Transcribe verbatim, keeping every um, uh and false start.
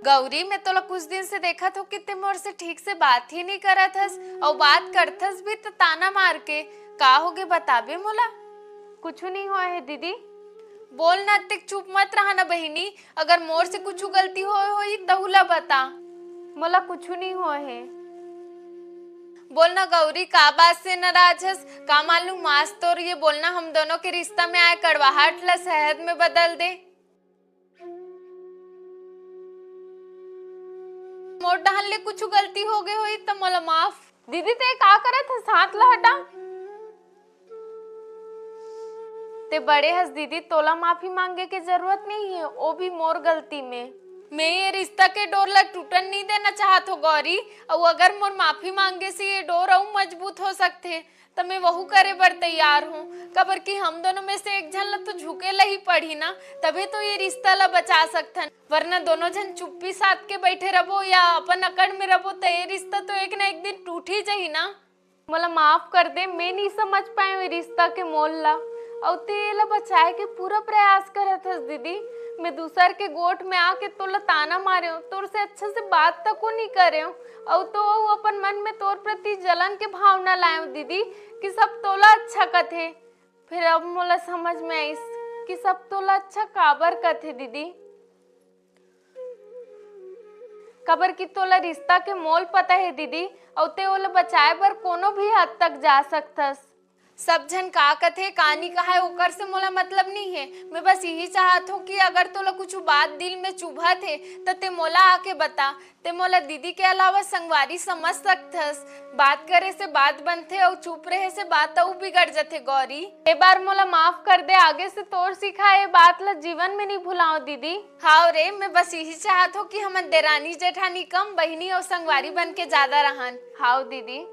गौरी, मैं तोला कुछ दिन से देखत हो कि ते मोर से ठीक से बात ही नहीं करत हस, अउ बात करथस भी त ताना मार के। का होगे, बताबे मोला? कुछु नहीं होए हे दीदी। बोल ना, अतेक चुप मत रहा ना बहिनी। अगर मोर से कुछु गलती होए होही, तहू ला बता। मोला कुछु नहीं होए हे। बोल ना गौरी, का बात से नाराज हस? का मालूम आज तोर ये बोलना हम दोनों के रिश्ता में आए कड़वाहट ला शहद में बदल दे। मोर डहन ले कुछु गलती होगे होही त मोला माफ। दीदी, ते का करत हस? हाथ ला हटा। ते बड़े हस दीदी, तोला माफी मांगे के जरूरत नहीं है, वो भी मोर गलती में। मैं ये रिश्ता के डोर ला टूटन नहीं देना चाहत हो गौरी, अउ अगर मोर माफी मांगे से ये डोर अउ मजबूत हो सकथे, त मैं वहू करे बर तैयार हूँ, काबर कि हम दोनों में से एक झन ला तो झुके ला ही पड़ही ना, तभे तो ये रिश्ता ला बचा सकथन, वरना दोनों झन चुप्पी साध के बैठे रबो या अपन अकड़ में रबो, त ये रिश्ता तो एक ना एक दिन टूट ही जाही ना। मोला माफ कर दे, मैं नहीं समझ पाए ये रिश्ता के मोल ला, अउ ते एला बचाए के पूरा प्रयास करत हस दीदी। मैं दूसर के गोठ में आके तोला ताना मारे हूँ, तोर से अच्छा से बात तको नहीं करे हूँ, अउ तो अउ अपन मन में तोर प्रति जलन के भावना लाए हूँ दीदी, कि सब तोला अच्छा कथे। फिर अब मोला समझ में आइस कि सब तोला अच्छा काबर कथे दीदी, काबर कि तोला रिश्ता के मोल पता हे दीदी, अउ ते ओला बचाए बर कोनो भी हद तक जा सकथस। सब झन का कथे, का नी कहाय, ओकर से मोला मतलब नहीं है। मैं बस यही चाहत हूँ कि अगर तोला कुछ बात दिल में चुभत हे, त ते मोला आके बता। ते मोला दीदी के अलावा संगवारी समझ सकथस। बात करे से बात बनथे अउ चुप रहे से बात अउ बिगड़ जथे गौरी। ए बार मोला माफ कर दे, आगे से तोर सिखाए ए बात ला जीवन में नहीं भुलाओ दीदी। हाव रे, मैं बस यही चाहत हूँ कि हमन देरानी जेठानी कम, बहिनी अउ संगवारी बन के ज्यादा रहन। हाव दीदी।